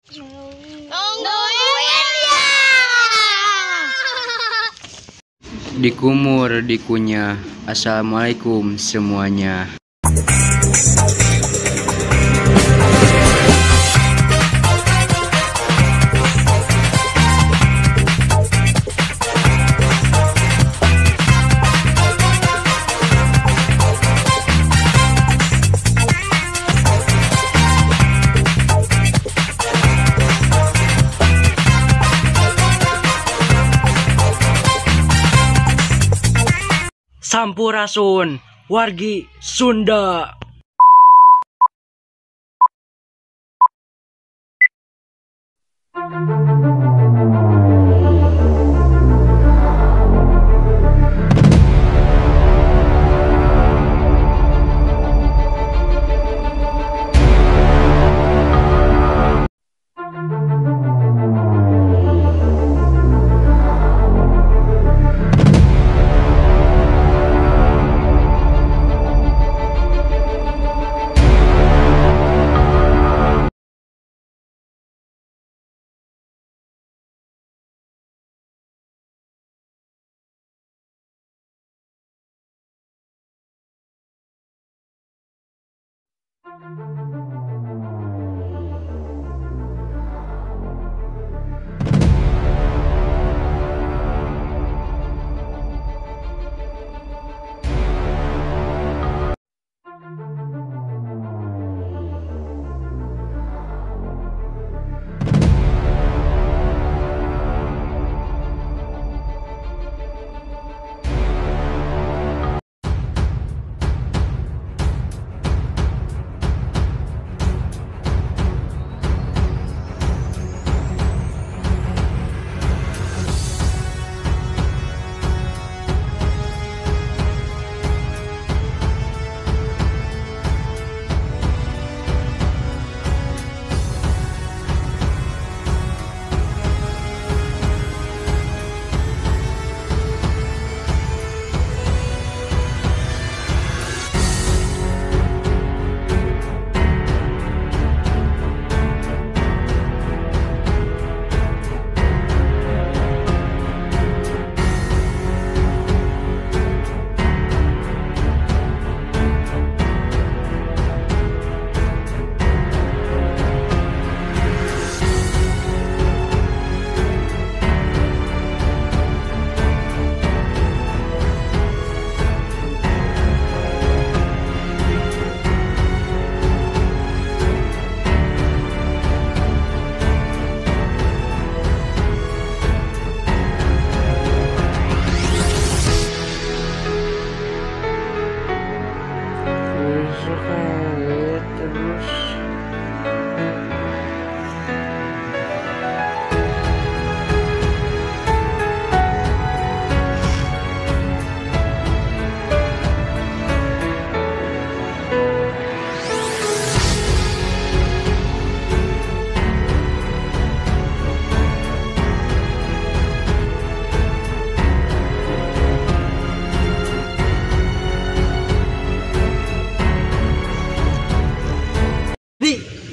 Tungguin ya. Dikumur, dikunyah. Assalamualaikum semuanya. Sampurasun, wargi Sunda.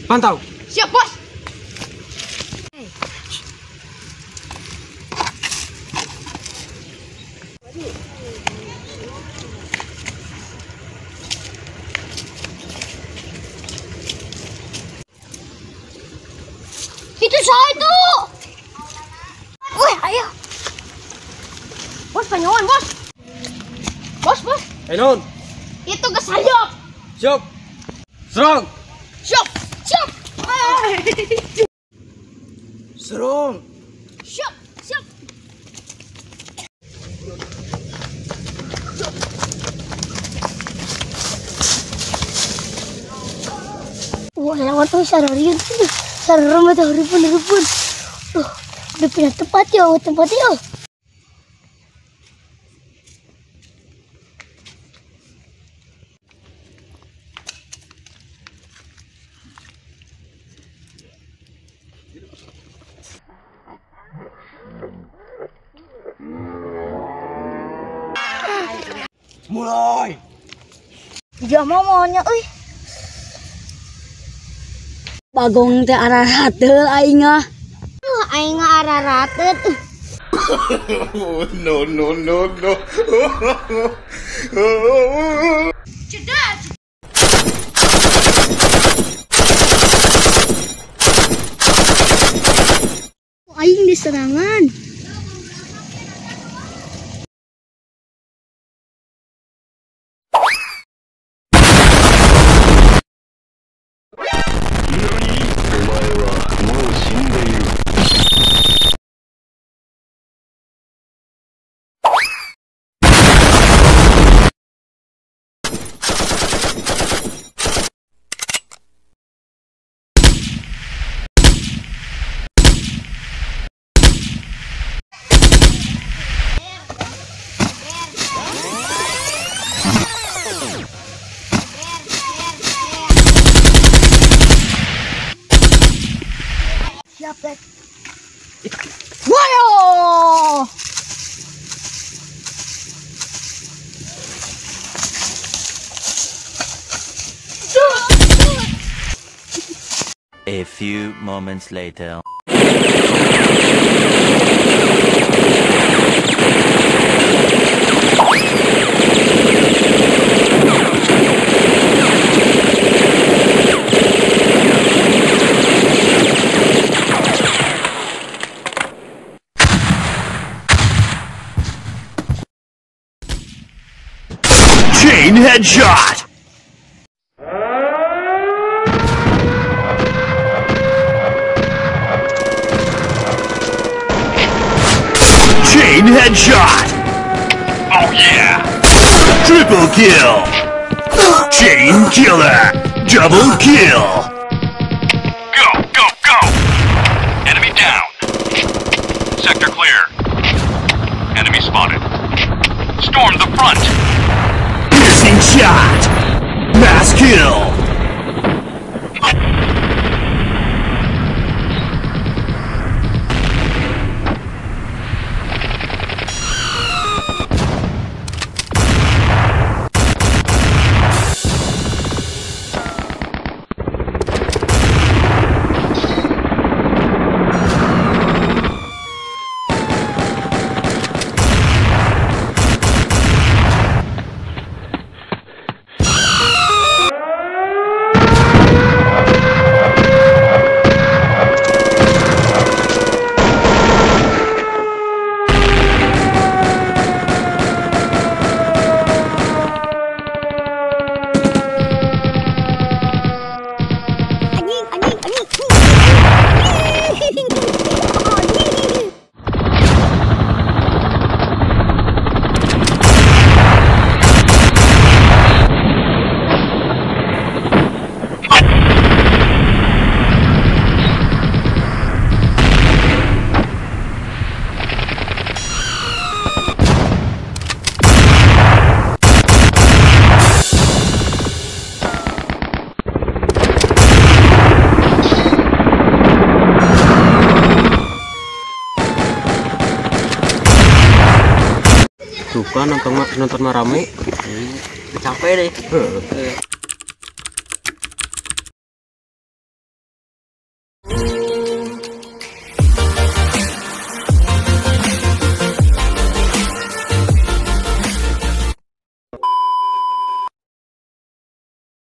Pantau. Siap, Bos. Itu saya itu. Wih, ayo. Bos, panyawan, Bos. Bos, Bos. Ayo, non. Itu ke sayap. Siap. Serang. Siap. Siap. Serang. Siap, siap. Wah, lawan tuh sararian. Sararama tuh ribun-ribun. Udah pindah tempat ya, tempat ya. Mulai. Dia mau maunya, euy. Bagong teh ararateul aing ah. Aing ararateut. No no no no. Cedak. Aing diserangan. Siap, Dek. Wayo! A few moments later. Chain headshot! Chain headshot! Oh yeah! Triple kill! Chain killer! Double kill! Go, go, go! Enemy down! Sector clear. Enemy spotted. Storm the front! Piercing shot! Mass kill! Suka nonton mah rame. Capek deh.